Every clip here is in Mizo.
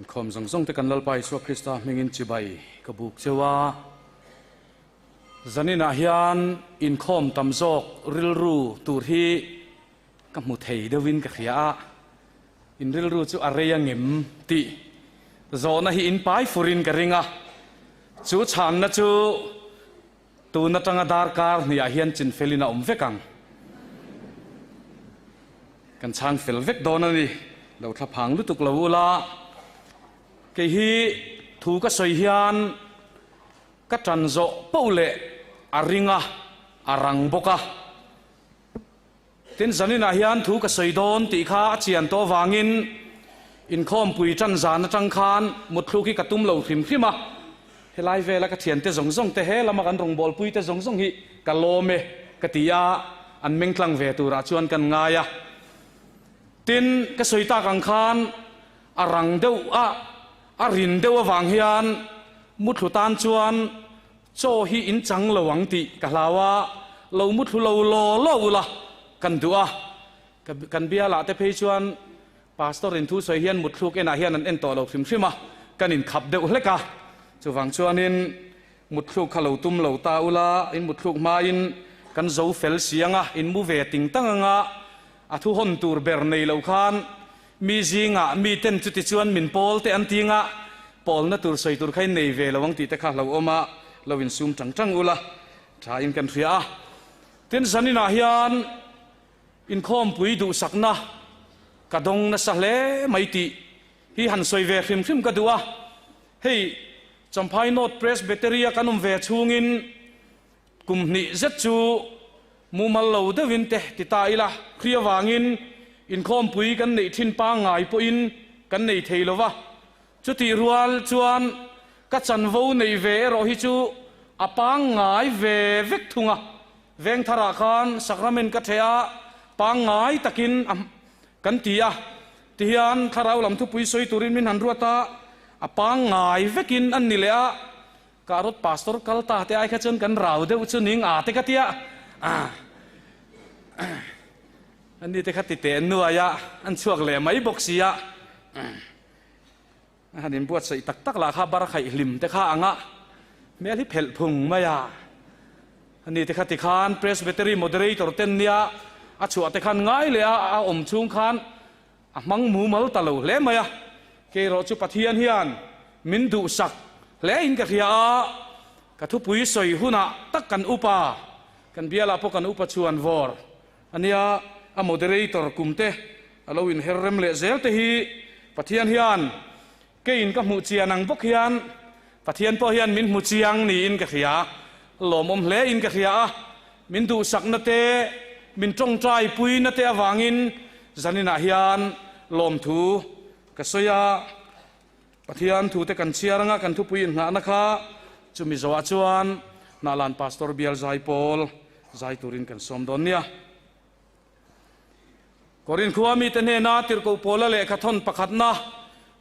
Inkhawm zawng zawng te kan Lalpa Isua Krista hmingin chibai ka buk cheu a. Zaninah hian inkhawm tam zawk rilru tur hi ka hmu thei deuhin ka hria a, in rilru chu a rei angem tih zawhna hi in pai furin ka ring a, chu chhanna chu tun atanga darkar hniah hian chinfelin a awm vek ang. Kan chhang fel vek dawn a ni, lo thla phang lutuk lo ula, kei hi thu ka sawi hian ka tan zawh poh leh a ring a, a rang bawk a. Tin, zaninah hian thu ka sawi dawn tih kha a chian tawh avangin inkhawmpui tan zan atang khan mutthluk hi ka tum lo hrim hrim a. Helai vela ka thiante zawng zawng te, he lama kan rawngbawlpui te zawng zawng hi ka lawm e ka ti a, an meng tlang ve turah chuan kan ngai a. Tin, ka sawi tak ang khan a rang deuh a, a rin deuh avang hian muthlu tan chuan Chaw hi in chang lo ang tih ka hlau a, lo muthlu lo law law ula kan duh a. Kan bialah te phei chuan Pastor in thu sawi hian mutthluk enah hian an en tawh lo hrim hrim a, kan inkhap deuh hlek a. Chuvang chuanin mutthluk kha lo tum lo ta ula, in mutthluk hmain kan zo fel si ang a, in mu ve ting tang ang a, a thu hawn tur ber nei lo khan Mi zingah miten chuti chuan min pawl te an ti nga, pawlna tur sawi tur kha in nei ve lo ang tih te kha hlauhawm a, lo insum tang tang ula tha in kan hria a. Tin, zaninah hian inkhawmpui duhsakna ka dawng nasa hle mai tih hi han sawi ve hrim hrim ka duh a. Hei Champhai North Presbytery a kan awm ve chhungin Kum hnih zet chu mumal lo deuhin te ti ta ila, Kri avangin inkhawmpui kan neih thin pangngai pawhin kan nei thei lo va. Chutih rual chuan ka chanvo neih ve erawh hi chu a pangngai ve vek thung a. Vengtharah khan sacrament ka theh a, pangngai takin a kan ti a. Tihian thlarau lam thupui sawi turin min han ruat a, a pangngai vekin an ni leh a. Ka rawt pastor kal ta te ai kha chuan kan rau deuh chu ning a te ka tia a ani te kha ti teh nuai a an chhuak leh mai bawk si a a han inbuatsaih tak tak lah kha bar khaih hlim te kha anga hmel hi phelh phung mai a ani te kha ti khan presbytery moderator ten nia a chhuah te khan ngai leh a a awm chhung khan A hmang mumal ta lo hle mai a, keirawh chu Pathian hian min duhsak hle in ka hria a, ka thupui sawi hunah tak kan upa, kan bialah pawh kan upa chuan vawr a nia, a moderator kum te a lo inher rem leh zel te hi Pathian hian keiin ka hmuh chian ang bawk hian Pathian pawh hian min hmu chiang niin ka hria, lawmawm hle in ka hria a, min duhsakna te, min tawngtai puina te avangin zaninah hian lawmthu ka sawi a, Pathian thu te kan chhiar anga kan thupui inngahna kha chumi zawhah chuan Hnahlan Pastor Bial Zaipawl zai turin kan sawm dawn nia. Korin khua mite hnena tirhkoh Paula lehkha thawn pakhatna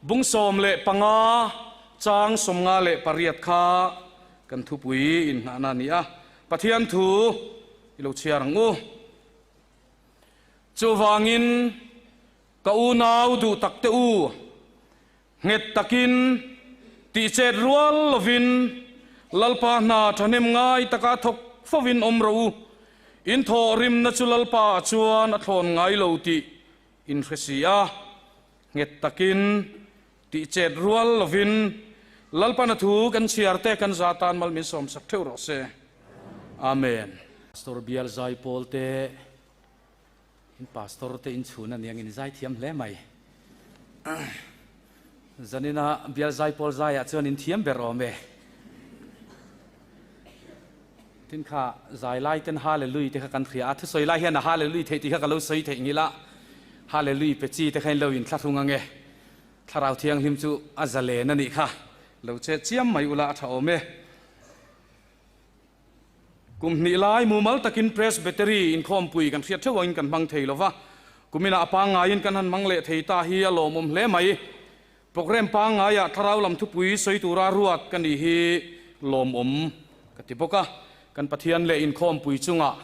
bung 15 chang 58 kha kan thupui inhnahna a ni a, Pathian thu i lo chhiar ang u. Chuvangin ka unau duh takte u, nghet takin tihchet rual lovin Lalpa hna thahnem ngai taka thawk fovin awm rawh u. In thawhrimna chu Lalpa ah chuan a thlawn ngai lo tih in hre si a. Nghet takin tihchet rual lovin Lalpa na thu kan chhiar te kan za tan mal min sawmsak theuh rawh se. Amen. Pastor Bial Zaipawl te In pastor te in chhun aniang in zai thiam hle mai. Zanina bial zai pawl zaiah chuan in thiam ber awm e. Tin kha zai lai ten hallelujah te kha kan hria a, thusawi lai hian a hallelujah theih tih kha ka lo sawi theih ngil a, hallelujah pe chi te kha in lo in thlahrung ange. Thlarau Thianghlim chu a zalen anih kha lo chet chiam mai ula a tha awm e. Kum hnih lai mumal takin Presbytery inkhawmpui kan hriat theuh angin kan hmang thei lova, kuminah a pangngaiin kan han hmang leh thei ta hi a lawmawm hle mai. Programme pangngaiah thlarau lam thupui sawi tura ruat ka nih hi lawmawm ka ti bawk a, kan Pathian leh inkhawmpui chungah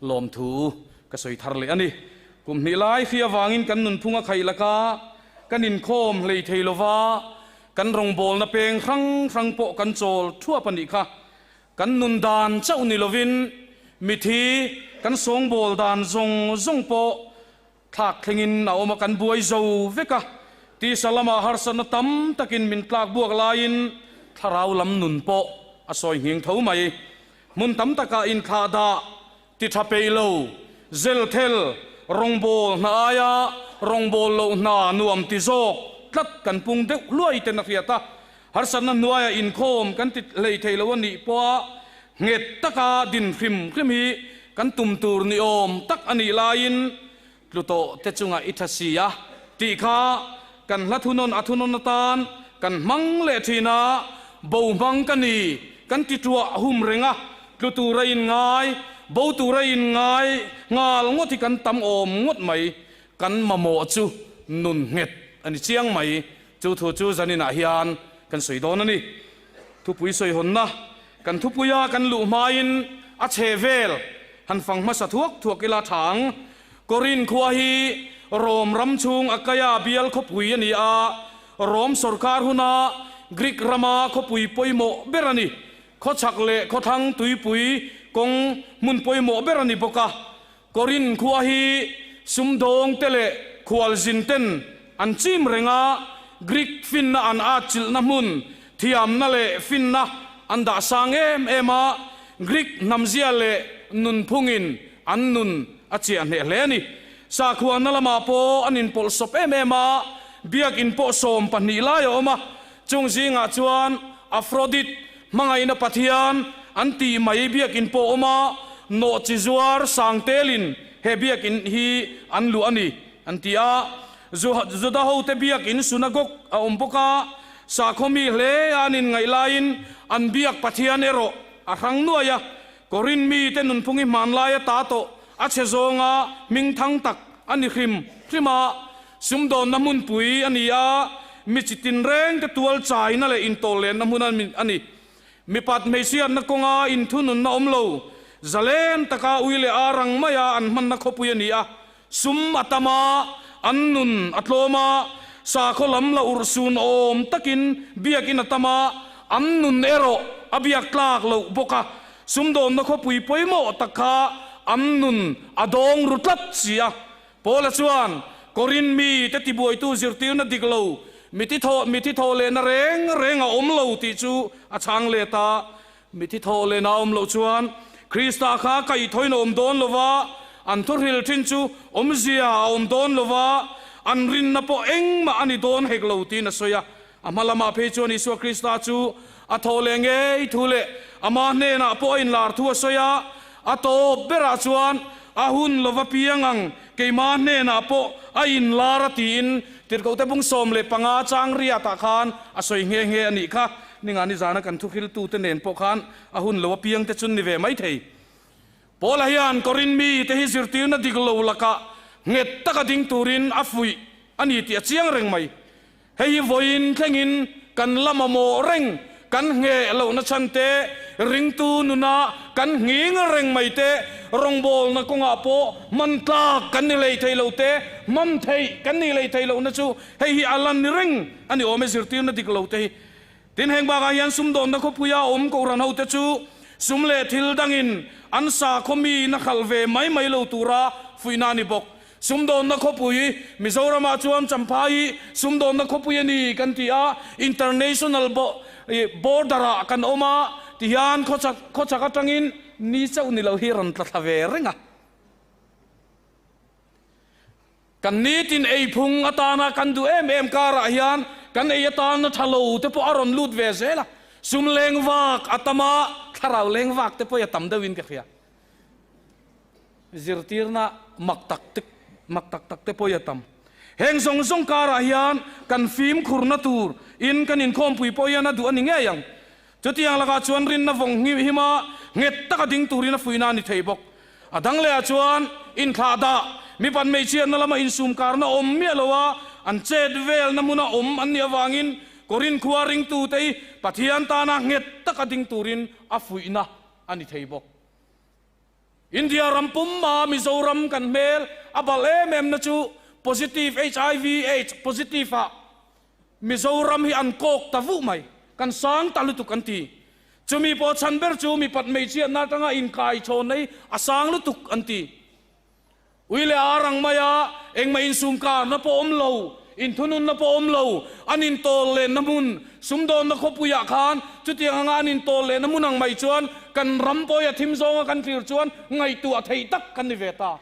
lawmthu ka sawi thar leh a ni. Kum hnih lai hri avangin kan nunphung a khaih laka kan inkhawm hlei thei lova, Kan rawngbawlna peng hrang hrang pawh kan chawl thuap a nih kha. Kan nun dan chauh ni lovin mithi kan sawngbawl dan zawng zawng pawh thlak thlengin a awm a, kan buai zo vek a. Tisa lamah harsatna tam takin min tlak buak laiin thlarau lam nun pawh a sawi nghing tho mai. Hmun tam takah inthlah dah ti tha peih lo, zel thel, rawngbâwl hna aia rawngbâwl loh hna nuam ti zâwk tlat kan pung deuh hluai ten a hriat a. Harsatna hnuaia inkhâwm kan ti hlei thei lo a nih pawha nghet taka din hrim hrim hi kan tum tur ni âwm tak a nih laiin Tlu tawh te chungah i tha si a tih kha kan hla thunawn a thunawn atan kan hmang leh thin a, bo hmang ka ni kan ti tuah hum reng a, tlu tura in ngai, bo tura in ngai nghal ngawt hi kan tam awm ngawt mai, kan mamawh chu nun nghet a ni chiang mai, chu thu chu zaninah hian kan sawi dawn a ni. Thupui sawihawnna kan thupuia kan luh hmain a chhe vel han fang hmasa thuak thuak ila tha ang. Korin khua hi Rom ram chhung Akaia bial khawpui a ni a, Rom sawrkar huna Greek rama khawpui pawimawh ber a ni. Khawchhak leh khawthlang tuipui kawng hmun pawimawh ber a ni bawk a. Korin khua hi sumdawngte leh khualzin ten an chim reng a, Greek finna an atchilhna hmun thiamna leh finna an dah sang em em a, Greek hnamzia leh nunphungin an nun a chiah hneh hle a ni. Sakhuana lamah pawh an inpawlhsawp em em a, biakin pawh 12 lai a awm a, chung zingah chuan Aphrodite hmangaihna pathian an tih mai biakin pawh a awm a, nawhchi zuar sangtelin he biakin hi an luah a ni an ti a. Juda hote biakin sunagog a awm bawk a, sakhaw mi hle a an inngaih laiin an biak pathian erawh a hrang nuai a. Korin mite nunphung hi hmanlai a ta tawh a chhe zawnga hmingthang tak a ni hrim hrim a, sumdawnna hmunpui a ni a, mi chi tinrengte tual chaina leh intawllenna hmun a ni. Mipat hmeichhiatna kawnga inthununna awm lo, zalen taka ui leh ar ang maia an hmanna khawpui a ni a, sum a tam a, an nun a tlawm a, sakhaw lam la urhsun awm takin biakin a tam a, an nun erawh a biak tlak loh bawk a, sumdawnna khawpui pawimawh tak kha an nun a dawng ru tlat si a. Paula chuan, Korin mite tibuaitu zirtirna dik lo, mithi thaw mithi thaw lehna reng reng a awm lo tih chu a chhang let a. Mithi thaw lehna a awm loh chuan Krista kha kaihthawin a awm dawn lo va, an thuhril thin chu awmzia a awm dawn lo va, an rinna pawh engmah a ni dawn hek lo tiin a sawi a. A hma lamah phei chuan Isua Krista chu a thaw leh ngei thu leh ama hnenah pawh a inlar thu a sawi a, a tawp berah chuan a hun lova piang ang keimah hnenah pawh a inlar a tiin Tirhkohte bung 15 chang riatah khan a sawi nghe nghe a nih kha. Ninga nizana kan thuhriltute nen pawh khan a hun lo apiang te chun ni ve mai thei. Paula hian Korin mite hi zirtirna dik lo lakah nghet taka ding turin a fuih a ni tih a chiang reng mai. Hei hi vawiin thlengin kan la mamawh reng, kan ngheh lohna chhan te, ringtu nuna kan nghing reng mai te, rawngbawlna kawngah pawh hman tlak kan ni lei thei lo te, hman theih kan nih lei thei lohna chu hei hi a lan ni reng a ni awm e zirtirna dik lo te hi. Tin, heng bakah hian sumdawnna khawpuia awm Kohhran hote chu sum leh thil dangin an sakhaw mi na khalh ve mai mai lo tura fuihna a ni bawk. Sumdawnna khawpui, Mizoramah chuan Champhai hi sumdawnna khawpui a ni kan ti a, international border-ah kan awm a, tihian khawchhak khawchhak atangin ni chauh ni lo hi rawn tla thla ve reng a. Kan nitin eiphung atana kan duh em em karah hian kan ei atana tha lo te pawh a rawn lut ve zel a, sum leng vak a tam a, thlarau leng vak te pawh hi a tam deuhin ka hria. Zirtirna mak tak te mak tak tak te pawh hi a tam. Heng zawng zawng karah hian kan fimkhurna tur in kan inkhawmpui pawh hian a duh a ni ngei ang. Chutiang lakah chuan rinna vawng him a, nghet taka ding turin a fuihna a ni thei bawk. A dang lehah chuan inthlah dah, mipat hmeichhiatna lama insumkarna awm miah lo a, an chet velna hmuna awm an nih avangin Korin khua ringtute hi Pathian tana nghet taka ding turin a fuihna a ni thei bawk. India ram pumma Mizoram kan hmel a balh em em na chu positive HIV AIDS positive ah. Mizoram hi an kawk ta vuh mai, kan sang ta lutuk an ti. Chumi pawh chhan ber chu mipat hmeichhiatna atanga inkaichhawn hi a sang lutuk an ti. Ui leh ar ang maia engmah insumkarna pawh awm lo, inthununna pawh awm lo, an intawl lenna hmun, sumdawnna khawpuiah khan chutiang anga an intawl lenna hmun ang mai chuan kan ram pawia thim zawnga kan thlir chuan ngaihtuah theih tak kan ni ve ta.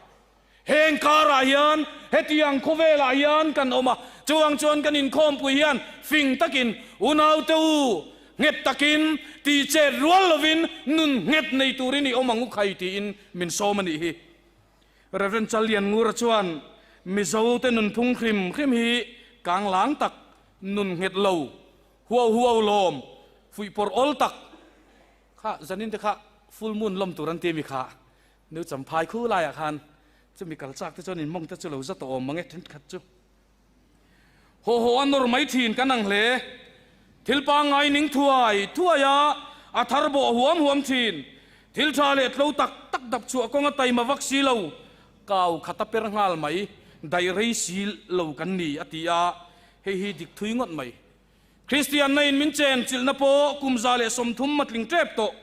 Heng karah hian hetiang khawvelah hian kan awm a, chuvang chuan kan inkhawmpui hian fing takin unaute u nghet takin tih chet rual lovin nun nghet nei turin i awm ang u khai tiin min sawm a nih hi. Rev. Challian Ngura chuan Mizote nunphung hrim hrim hi kanglang tak, nun nghet lo, huau huau lawm, fuihpawrh awl tak kha zanin te kha full moon lawm tur an ti a mi kha. Nu Champhai khu laiah khan chumi kal chak te chuan in mawng te chu lo za tawh awm mang e thenkhat chu. Haw haw a nawr mai thin kan ang hle. Thil pangngai ning thuai thuai a, a thar bawh huam huam thin. Thil tha leh tlo tak tak dap chhuah kawnga taima vak si lo, kau khat a per nghal mai, daih rei si lo kan ni a ti a, hei hi dik thui ngawt mai. Kristianna in min chen chilhna pawh kum 130 matling tep tawh.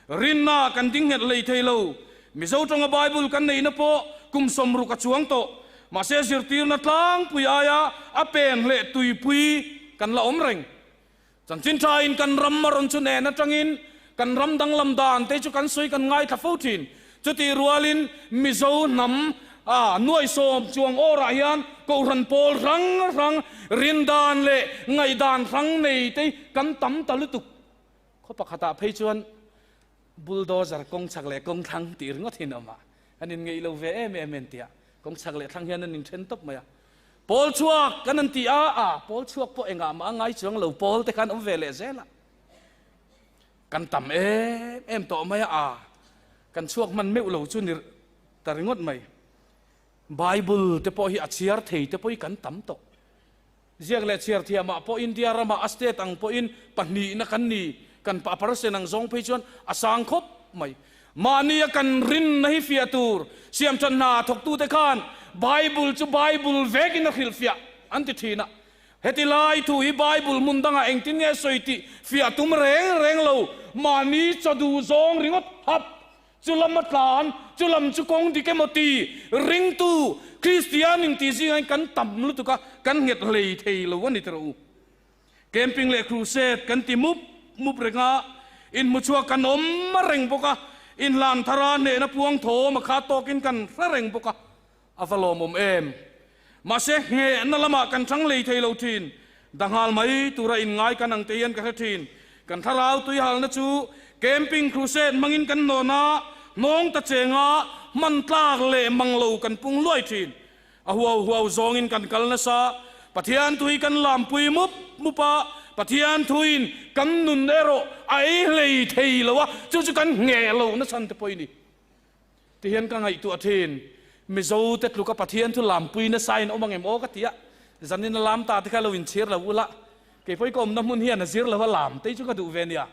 Rinna kan ding nghet hlei thei lo. Mizo tawnga Bible kan neihna pawh kum 60 a chuang tawh. Mahse zirtirna tlangpui aia a pen hleh tuipui kan la awm reng. Chanchin tha in kan ram a rawn chu nen atangin kan ram danglam dan te chu kan sawi kan ngaithla fo thin. Chutih rualin Mizo hnam a nuaisawm chuang awrah hian Kohhran pawl hrang hrang rindan leh ngaihdan hrang nei te kan tam ta lutuk. Khaw pakhatah phei chuan bulldozer kawng chak leh kawng thlang tih ringawt hi an awm a, an inngeih lo ve em em en tia kawng chak leh thlang hian an inthen tawp mai a. Pawl chhuak kan han ti a, a pawl chhuak pawh engah mah a ngai chuang lo, pawl te khan awm ve leh zel a. Kan tam em em tawh mai a, a kan chhuak hman meuh lo chu ni ta ringawt mai. Bible te pawh hi a chhiar thei te pawh hi kan tam tawh. Ziak leh chhiar thiamah pawh India ramah a state ang pawhin pahnihna kan ni, kan pa percent ang zawng phei chuan a sang khawp mai. Mahnia kan rinna hi fiah tur siamthat hna thawktute khan Bible chu Bible vekin a hrilhfiah an ti thin a. Heti lai thu hi Bible hmun dangah engtin nge sawi tih fiah tum reng reng lo, mahni chaw duh zawng ringawt hap chu lam a tlan, chu lam chu kawng dik emaw ti ringtu Kristian in tih zingah hian kan tam lutuk a, kan nghet hlei thei lo a ni tawh u. Camping leh crusade kan ti mup mup reng a, inhmuchhuak kan awm reng bawk a, inhlan thara hnehna puang thawm a khat tawkin kan hre reng bawk a. A va lawmawm em! Mahse, nghehna lamah kan chang lei thei lo thin. Danghal mai tura inngai kan ang te hian ka hre thin. Kan thlarau tuihalna chu camping crusade hmangin kan hnawn a, hnawng ta chenga hman tlak leh mang lo kan pung luai thin. A huau huau zawngin kan kal nasa. Pathian thui kan lampui mup mup a, Pathian thuin kan nun erawh a ei hlei thei lo a, chu chu kan ngheh lo nachhan te pawh i ni. Ti hian ka ngaihtuah thin, Mizo te tluka Pathian thu lampui nasa in awm ang em aw ka ti a, zanin a lam ta te kha lo inchhir lo ula, kei pawh i ka awmna hmun hian a zir lo a lam te chu ka duh ve nia.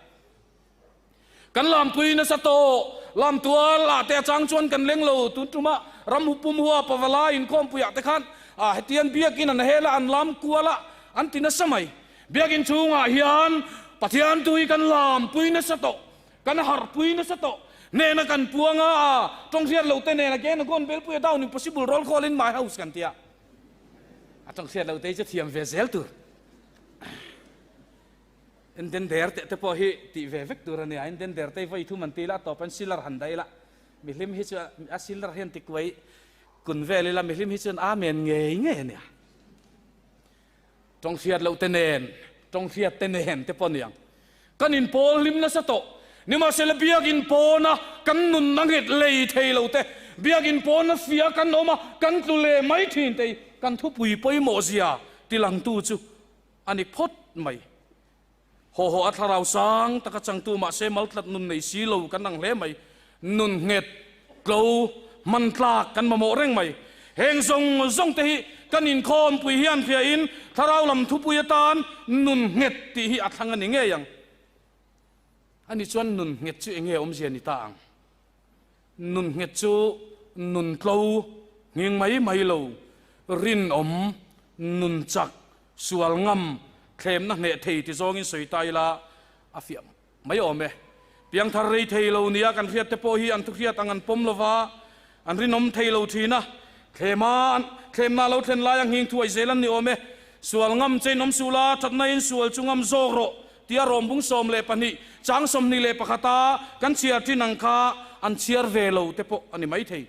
Kan lampui nasa tawh, lam tual ah te a chang chuan kan leng lo, tun tumah ram hupum hua pavala inkhawmpuiah te khan ah hetian biakin an hel a, an lam kual a, an ti nasa mai. Biakin chhungah hian Pathian thu hi kan lampui nasa tawh. Kan harhpui nasa tawh. Hnehna kan puang a, a tawng hriat lo te nen again agon belpui a down impossible roll call in my house kan tia. A tawng hriat lo te hi chu thiam ve zel tur. En den der teh te pawh hi tih ve vek tur a nia. En den der te hi vawi thum an ti ila a tawp an silar han daih ila. Mihlim hi chu a silar hian ti kuai kun vel ila mihlim hi chuan amen ngei ngei a nia. Tawng hriat loh te nen, tawng hriat te nen te pawh niang. Kan inpawl hlim nasa tawh. Nimahsela biakin pawna kan nun a nghet lei thei lo te, biakin pawna fia kan awm a, kan tlu leh mai thin te hi kan thupui pawimawh zia tilangtu chu a ni phawt mai. Haw haw a thlarau sang taka changtu mahse maltlat nun nei si lo kan ang hle mai. Nun nghet, tlo, hman tlak kan mamawh reng mai. Heng zawng zawng te hi kan inkhawmpui hian hriain thlarau lam thupui atan nun nghet tih hi a thlang a ni ngei ang. Ani chuan nun nghet chu enge awmzia ni ta ang? Nun nghet chu nun tlo, nghing mai mai lo, rinawm, nun chak, sual ngam, Thlemna hneh thei ti zawngin sawi ta ila a fiah mai awm e. Piangthar rei thei lo nia kan hriat te pawh hi an thuhriat ang an pawm lova, an rinawm thei lo thin a. Thlema thlemna lo thlen laia nghing thuai zel an ni awm e. Sual ngam chein awm suh la, thatna in sual chu ngam zawk rawh tia rawmbung 12 chang 21 a kan chhiar thin ang kha an chhiar ve lo te pawh a ni maithei.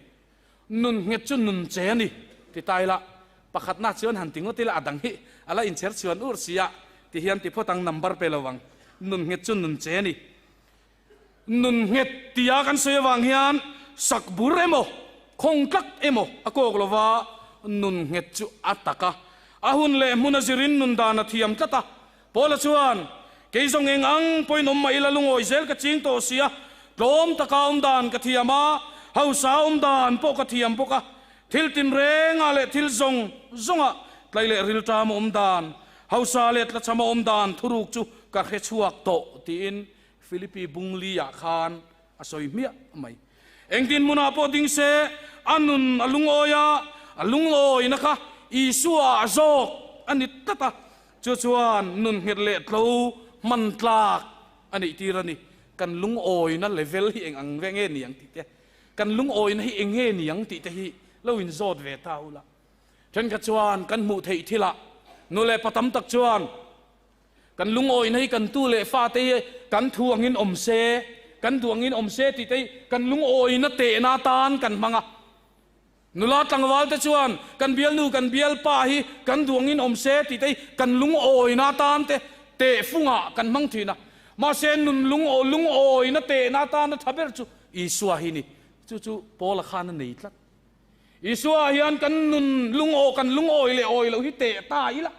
Nun nghet chu nun che a ni ti ta ila, pakhatna chuan han ti ngawt ila a dang hi a la inchher chhuan ur si a ti hian ti phawt ang number pe lo ang. Nun nghet chu nun che a ni. Nun nghet tia kan sawi avang hian sak bur emaw, khawng tlak emaw a kawk lo va, nun nghet chu a tak a, a hun leh hmun a zirin nun dan a thiam tlat a. Paula chuan, Kei zawng eng ang pawhin awm mah ila lungawi zel ka ching tawh si a, tlawm taka awm dan ka thiam a, hausa awm dan pawh ka thiam bawk a, thil tinrengah leh thil zawng zawngah tlai leh rilṭam a awm dan, hausa leh tlachham a awm dan thuruk chu ka hre chhuak tawh, tiin Philippi bungli-ah khan a sawi hmiah mai. Engtin hmunah pawh ding se, a nun a lungawi a, a lungawina kha Isua a zawk a ni tlat a, chu chuan nun nghet leh tlo hman tlak a nih tir a ni. Kan lungawina level hi eng ang ve nge ni ang tih te, kan lungawina hi eng nge ni ang tih te hi lo inzawt ve ta ula. Thenkhat chuan kan hmuh theih thilah nu leh pa tam tak chuan, Kan lungawihna hi kan tu leh fate hi kan thu angin awm se, kan duh angin awm se tih te hi kan lungawihna tehna atan kan hmang a. Nula tlangval te chuan kan bialnu kan bialpa hi kan duh angin awm se tih te hi kan lungawihna atan te tehfungah kan hmang thin a. Mahse nun lungawihna tehna atana tha ber chu Isua hi ni. Chu chu Paula khan a nei tlat. Isua hian kan nun lungaw kan lungawi leh awi loh hi teh ta ila,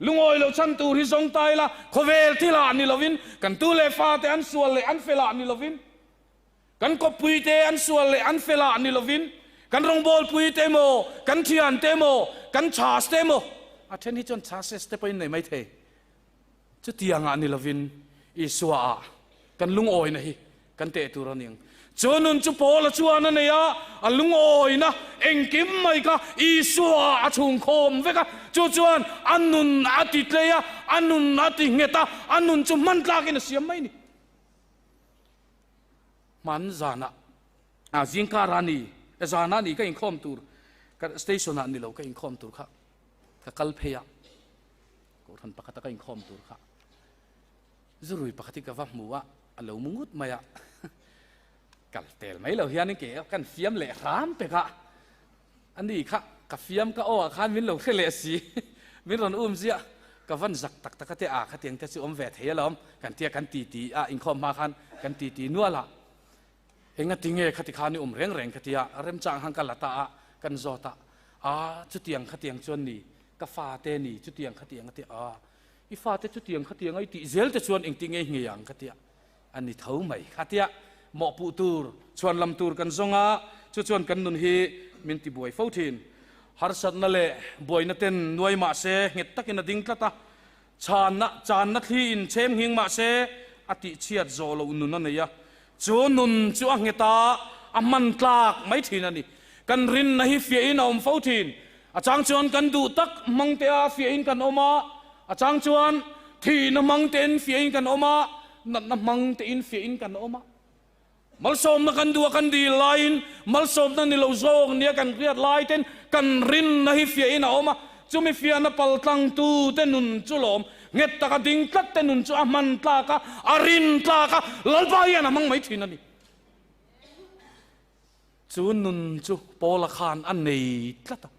lungawi loh chhan tur hi zawng ta ila, khawvel thil ah ni lovin, kan tu leh fa te an sual leh an fel ah ni lovin, kan kawppui te an sual leh an fel ah ni lovin, kan rawngbawlpui te emaw, kan thian te emaw, kan chhas te emaw, a then hi chuan chhases te pawhin nei mai thei, Chutiangah ni lovin Isua ah kan lungawina hi kan teh tur a ni ang. Chu nun chu Paula chuan a nei a, a lungawina engkim mai kha Isua ah a chhungkhawm vek a, chu chuan a nun a ti tlei a, a nun a ti nghet a, a nun chu hman tlakin a siam mai a ni. Hman zanah, ah zingkar a ni, zanah a ni ka inkhawm tur, ka station ah ni lo ka inkhawm tur kha ka kal phei a. Kohhran pakhata ka inkhawm tur kha zurui pakhat hi ka va hmu a, a lo mu ngut mai a, kal tel mai lo hianin ke kan fiam leh hram pek a, ani kha ka fiam ka aw ah khan min lo hre leh si, min rawn um ziah, ka van zak tak tak a te a khatiang te chu awm ve thei alawm kan tia kan ti ti a inkhawm hma khan kan ti ti nual a, enga tinge khati khan i um reng reng ka tia remchang khan ka la ta a, kan zawt a, a chutiang khatiang chuan ni Ka fate ni chutiang khatiang a ti a, i fate chutiang khatiang a i tih zel te chuan engti nge ngei ang ka tia, a ni tho mai kha tia mawhpuh tur chhuan lam tur kan zawng a, chu chuan kan nun hi min ti buai fo thin. Harsatna leh buaina ten nuai mah se nghet takin a ding tlat a, chhanna channa thli in chhem nghing mah se a tih chhiat zawh loh nun a nei a, chu nun chu a nghet a, a hman tlak mai thin a ni. Kan rinna hi fiahin a awm fo thin. A chang chuan kan duh tak hmang te a fiahin kan awm a, a chang chuan thihna hmang tein fiahin kan awm a, natna hmang tein fiahin kan awm a. Malsawmna kan duh a kan dil laiin malsawmna ni lo zawk nia kan hriat lai ten kan rinna hi fiahin a awm a, chumi fiahna paltlangtu te nun chu lawm nghet taka ding tlat te nun chu a hman tlak a, a rin tlak a, Lalpa hian a hmang mai thin a ni. Chu nun chu Paula khan a nei tlat a.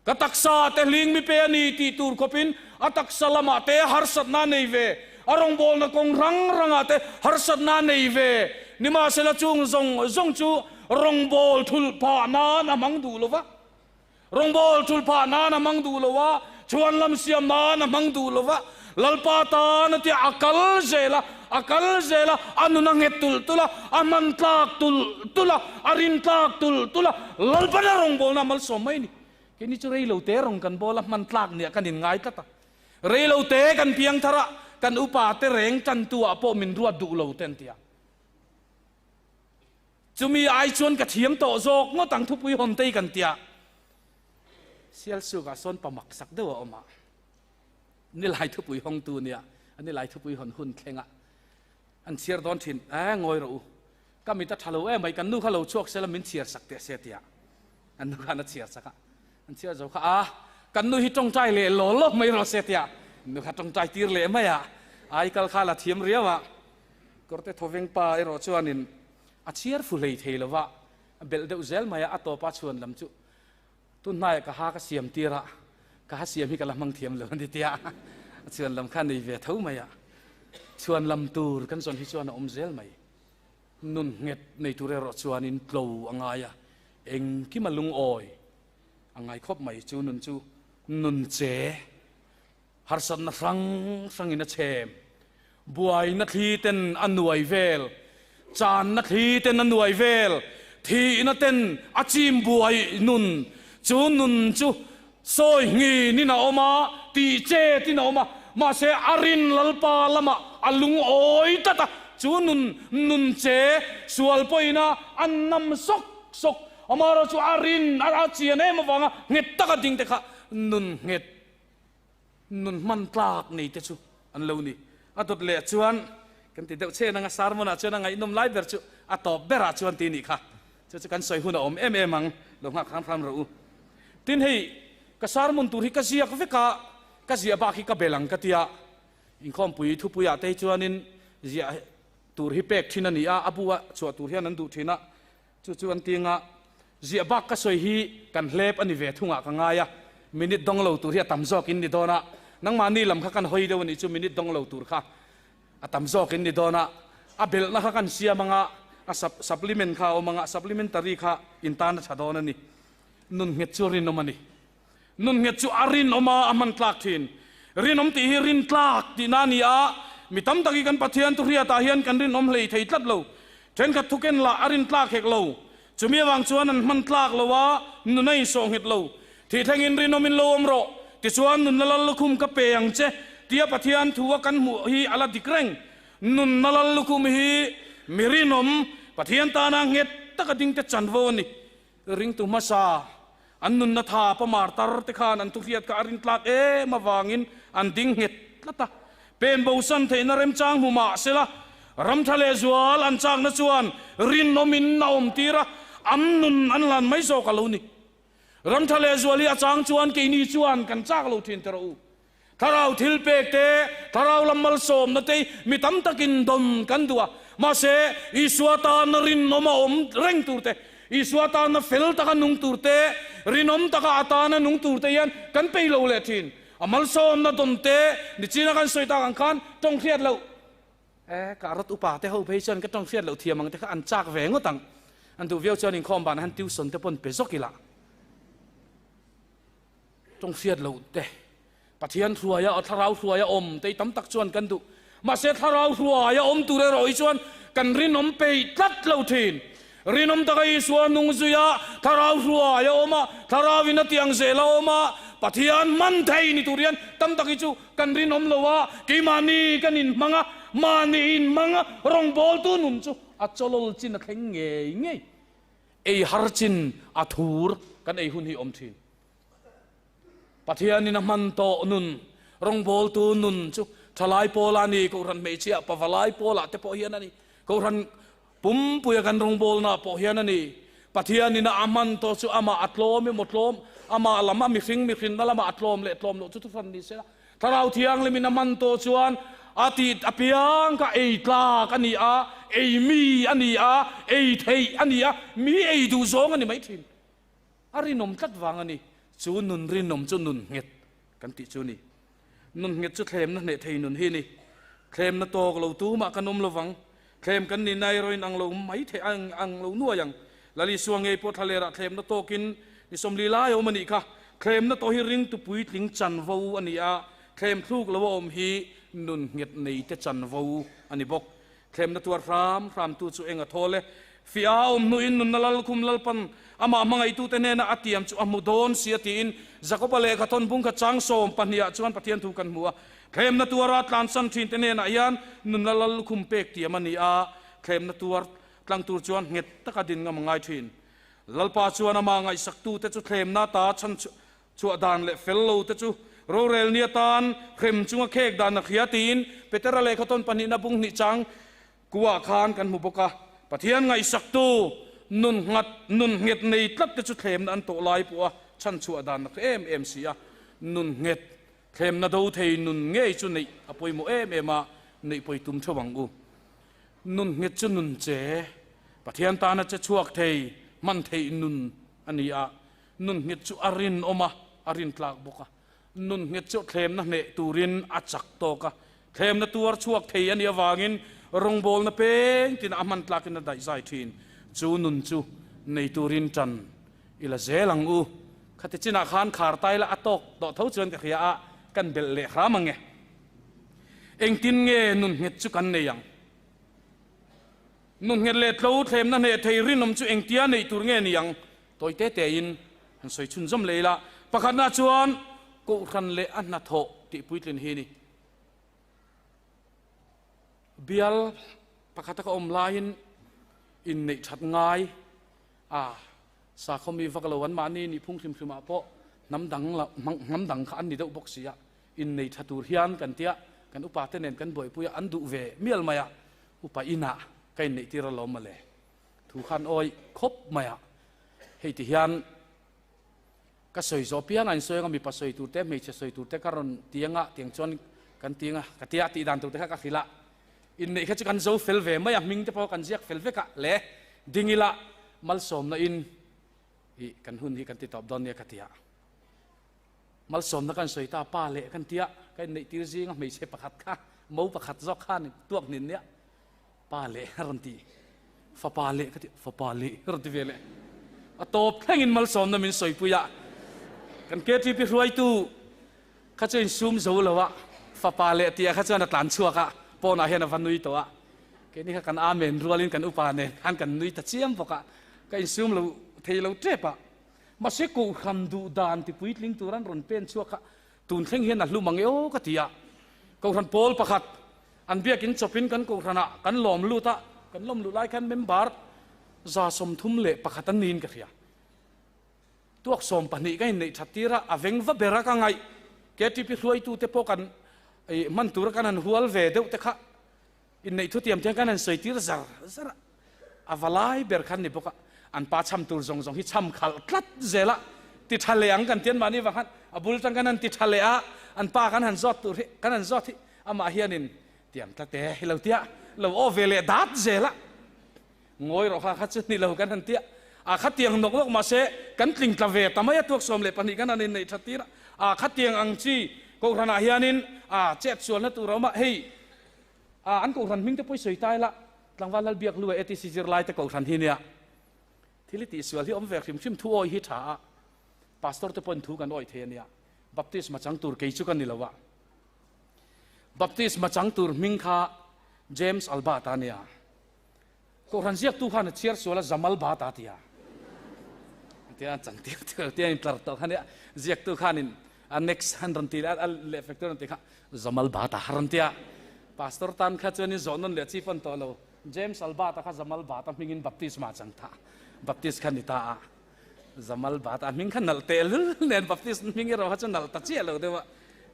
Ka taksa te hling mi pe a ni tih tur khawpin a taksa lamah te harsatna a nei ve, a rawngbawlna kawng rang rangah te harsatna a nei ve. Nimahsela chung zawng zawng chu rawngbâwl thulh phah nan a hmang duh lo va. Rawngbâwl thulh phah nan a hmang duh lo a, chhuan lam siam nan a hmang duh lo va. Lalpa tan a tia a kal zel a, a kal zel a, a nun a nghet tulh tulh a, a hman tlak tulh tulh a, a rin tlak tulh tulh a, Lalpan a rawngbâwlna a malsawm mai a ni. Keini chu rei lo te rawng kan bâwl a, hman tlak nia kan inngai tlat a. Rei lo te kan piang thar a, kan upa te reng tantu ah pawh min ruat duh lo te an ti a. Chumi ai chuan ka thiam tawh zawk ngawt ang thupui hawn tei kan tia. Sialsukah sawn pa mak sak deuh a awm a. Nilai thupui hawngtu nia, a nilai thupui hawn hun thlengah an chhiar dawn thin. Eh, ngawi rawh u, ka mit a tha lo em mai, kan nu kha lo chhuak sela min chhiar sak teh se tia an nu khan a chhiar sak a. An chhiar zo kha a, kan nu hi tawngtai leh law law mai rawh se tia nu kha tawngtai tir leh mai a, ai kal kha la thiam riau a. Kawrte thawveng pa erawh chuanin a chhiar fu hlei thei lo va, a belh deuh zel mai a, a tawpa chhuan lam chu Tun hnaiah ka ha ka siam tir a, ka ha siam hi ka la hmang thiam lo a ni tia a chhuan lam kha nei ve tho mai a, chhuan lam tur kan zawn hi chuan a awm zel mai. Nun nghet nei tur erawh chuanin tlo a ngai a, engkim a lungawi a ngai khawp mai. Chu nun chu nun che harsatna hrang hrangin a chhem, buaina thli ten a nuai vel, channa thli ten a nuai vel, thihna ten a chim buai nun, chu nun chu sawi nghin in a awm a, tih chet in a awm a, mahse a rin Lalpa lamah a lungawi tlat a, chu nun nun che sual pawhin a an nam sawk sawk, amaherawhchu chu a rin a chian em avanga nghet taka ding te kha nun nghet Nun hman tlak nei te chu an lo ni. A dawt leh chuan kan ti deuh che nanga sermon ah chuan a ngaihnawm lai ber chu a tawp ber ah chuan ti nih kha. Chu chu kan sawi hun a awm em em ang, lo nghak hram hram rawh u. Tin hei ka sermon tur hi ka ziak vek a, ka ziah bak hi ka bel ang ka tia. Inkhawmpui thupui ah te hi chuanin ziah tur hi pek thin a ni a, a bu a chhuah tur hian an duh thin a. Chu chu an tinga ziah bak ka sawi hi kan hlep a ni ve thungah ka ngai a, minute dawng lo tur hi a tam zawk in ni dawn a, nangmahni lam kha kan hawi deuh a nih chu minute dawng lo tur kha a tam zawk in ni dawn a, a belhna kha kan siam anga a supplement kha a awm anga supplementary kha in tan a tha dawn a ni. Nun nghet chu rinawm a ni. Nun nghet chu a rinawm a, a hman tlak thin. Rinawm tih hi rin tlak tihna a ni a, mi tam tak hi kan Pathian thuhriatah hian kan rinawm hlei thei tlat lo. Thenkhat thuken lah a rin tlak hek lo. Chumi avang chuan an hman tlak lo a, nun a insawh nghet lo. Thih thlengin rinawmin lo awm rawh, tichuan nunna lal lukhum ka pe ang che, tia Pathian thu a kan hmuh hi a la dik reng. Nunna lal lukhum hi mi rinawm, Pathian tana nghet taka dingte chanvo a ni. Ringtu hmasa, an nunna tha pamar tar te khan an thuhriat kha a rintlak em avangin an ding nghet tlat a. Pen bosan theihna remchang hmu mah sela, ramtha leh zual an chakna chuan rinawmin a awm tir a, an nun an hlan mai zawk a lo ni. Ramtha leh zual hi a chang chuan keini chuan kan chak lo thin teh rawh u. Thlarau thilpek te, thlarau lam malsawmna te mi tam takin dawn kan duh a. Mahse, Isua tana rinawm a awm reng tur te, Isua tana fel taka nung tur te, rinawm taka a tana nung tur te hian kan pei lo leh thin. A malsawmna dawn te, nichina kan sawi tak ang khan tawng hriat loh. E, ka rawt upa te ho phei chuan ka tawng hriat loh thiam ang te kha an chak ve ngawt ang. An duh viau chuan inkhawm banah hian tuition te pawn pe zawk ila. Tawng hriat loh te, Pathian hruaia, thlarau hruaia awm te hi tam tak chuan kan duh. Mahse thlarau hruaia awm tur erawh hi chuan kan rinawm peih tlat lo thin. Rinawm taka Isua nung zuia thlarau hruaia awm a, thlarauin a tiang zel a awm a, Pathian hman thei ni tur hian tam tak hi chu kan rinawm lo a, keimahni kan inhmang a, mahni inhmang a, rawngbawltu nun chu a chawlawl chin a thleng ngei ngei. Ei har chin a thur kan ei hun hi awm thin. Pathianin a hman tawh nun, rawngbawltu nun chu thalai pawla a ni, Kohhran hmeichhia pavalai pawlah te pawh hian a ni, Kohhran pumpuia kan rawngbawlnaah pawh hian a ni. Pathianin a hman tawh chu amah a tlawm emaw tlawm, amah lam a mihring mihrinna lamah a tlawm leh tlawm loh chu thuhran ni se la, Thlarau Thianghlimin a hman tawh chuan a tih apiang kha ei tlak a ni a, ei mi a ni a, ei theih a ni a, mi ei duh zawng a ni mai thin. A rinawm tlat vang a ni. Chu nun rinawm chu nun nghet kan tih chu a ni. Nun nghet chu thlemna hneh thei nun hi a ni. Thlemna tawk lo tumah kan awm lovang. Thlem kan nihna erawhin ang lo mai theih ang ang lo nuai ang. Lal Isua ngei pawh thlalerah thlemna tawkin ni 40 lai a awm a nih kha. Thlemna tawh hi ringtu puitling chanvo a ni a, thlem thluk lo a awm hi nun nghet neite chanvo a ni bawk. Thlemna tuar hram hramtu chu eng a thawl e. Fiah a awm hnuin nunna lalkhum Lalpan amah hmangaihtute hnena a tiam chu a hmu dawn sia tiin Jakoba lehkha thawn bungkhat chang 12 ah chuan Pathian thu kan hmu a. Thlemna tuara tlansan thinte hnenah hian nunna lallukhum pek tiam a ni a, thlemna tuar tlang tur chuan nghet taka din ngam a ngai thin. Lalpa chuan amah ngaihsaktute chu thlemna ta chhan chhuah dan leh fel lote chu Rorel ni atan hrem chunga khek dan a hria tiin Petera lehkha tawn pahnihna bung hnih chang kuah khan kan hmu bawk a. Pathian ngaihsaktu nun nghat nun nghet nei tlat te chu thlemna an tawh lai pawh a chhanchhuah dan a hre em em si a. Nun nghet thlemna do thei nun ngei chu neih a pawimawh em em a, neih pawi tum theuh ang u. Nun nghet chu nun che, Pathian tana che chhuak thei, hman theih nun a ni a. Nun nghet chu a rinawm a, a rintlak bawk a. Nun nghet chu thlemna hneh turin a chak tawk a. Thlemna tuar chhuak thei a nih avangin rawngbawlna peng tina a hman tlakin a daih zai thin. Chu nun chu nei turin tan i la zel ang u. Khati chinah khan khar tai la a tawk tawh tho chuan ka hria a, kan belh leh hram ang e. Engtin nge nun nghet chu kan nei ang? Nun nghet leh tlo thlemna hneh thei rinawm chu engtia neih tur nge ni ang? Tawi te tein han sawi chhunzawm leh ila, pakhatna chuan Kohhran leh a hnathawh tih puitlin hi ni. Bial pakhata ka awm laiin inneih that ngai a, sakhaw mi vak lo anmahni nihphung hrim hrimah pawh hnam dang la hnam dang kha an ni deuh bawk si a, innei tha tur hian kan tia kan upa te nen kan buaipui a, an duh ve mial mai a, upa inah ka inneih tir alawm mawle. Thu khan awi khawp mai a, hei ti hian ka sawi zawh piang a insawi anga mipa sawi tur te hmeichhe sawi tur te ka rawn ti anga tiang chuan kan ti anga ka tia tih dan tur te kha ka hrilh a, inneih kha chu kan zo fel ve mai a, hming te pawh kan ziak fel vek a le ding ila malsawmna in ih kan hun hi kan ti tawp dawn nia ka ti a, malsawmna kan sawi ta pa leh kan tia ka inneih tir zinga hmeichhe pakhat kha mo pakhat zawk khan tuak hnin nia. Pa leh a rawn ti, fapa leh ka ti, fapa leh a rawn ti ve leh. A tawp thlengin malsawmna min sawipui a, kan KTP hruaitu kha chu insum zo lo a, fapa leh tih ah kha chuan a tlan chhuak a, pawnah hian a va nui tawh a, keini kha kan amen rualin kan upa nen khan kan nui ta chiam bawk a, ka insum lo thei lo tep a. Mahse Kohhran duh dan ti puitling tur an rawn pen chhuak kha tun thleng hian a hlum ang e aw ka ti a, Kohhran pawl pakhat An biakin chawpin kan kohhranah kan lawm lut a, kan lawm luh lai khan member 31 an niin ka hria. Tuak 20 ka inneih that tir a, a veng va ber a ka ngaih. KTP hruaitute pawh kan hman tura kan han hual ve deuh te kha inneih thutiam te hian kan han sawi tir zar zar a, a va lai ber khan ni bawk a, an pa cham tur zawng zawng hi cham khalh tlat zel a, ti tha leh ang kan ti an mahni vang khan a bul tang kan han ti tha leh a, an pa kan han zawt tur hi kan han zawt hi Amah hianin tiang tlat e hi lo tia lo aw ve leh dat zel a, ngawi rawh kha kha chu ni lo kan han tia, a kha tiang nawk nawk mahse kan tling tla ve ta mai a, tuak 12 kan han inneih that tir a, a kha tiang ang chi Kohhranah hianin a chet sualna tur a awm a, hei a an Kohhran hming te pawh i sawi ta ila, Tlangval Lalbiak Lua ATC zirlai te Kohhran hi nia, thil i tihsual hi awm ve hrim hrim thu awi hi tha a, Pastor te pawhin thu kan awi thei a nia, Baptisma chang tur kei chu ka ni lo a. Baptisma chang tur hming kha James Albert-a a nia. Kohhran ziaktu khan a chhiar sual a Jamal Bhat-a a ti a. Tia chang tir tir tia in tlar tawh kha nia. Ziaktu khanin a next han rawn ti leh a leh fek tur rawn ti kha Jamal Bhat-a a rawn ti a. Pastor tan kha chuanin zawh nawn leh chi pawn tawh lo. James Albert-a kha Jamal Bhat-a hmingin baptisma chang ta. Baptist kha ni ta a. Zamal bat a hming kha nalh teh lul nen Baptist hming erawh kha chu nalh ta chiah lo deuh a,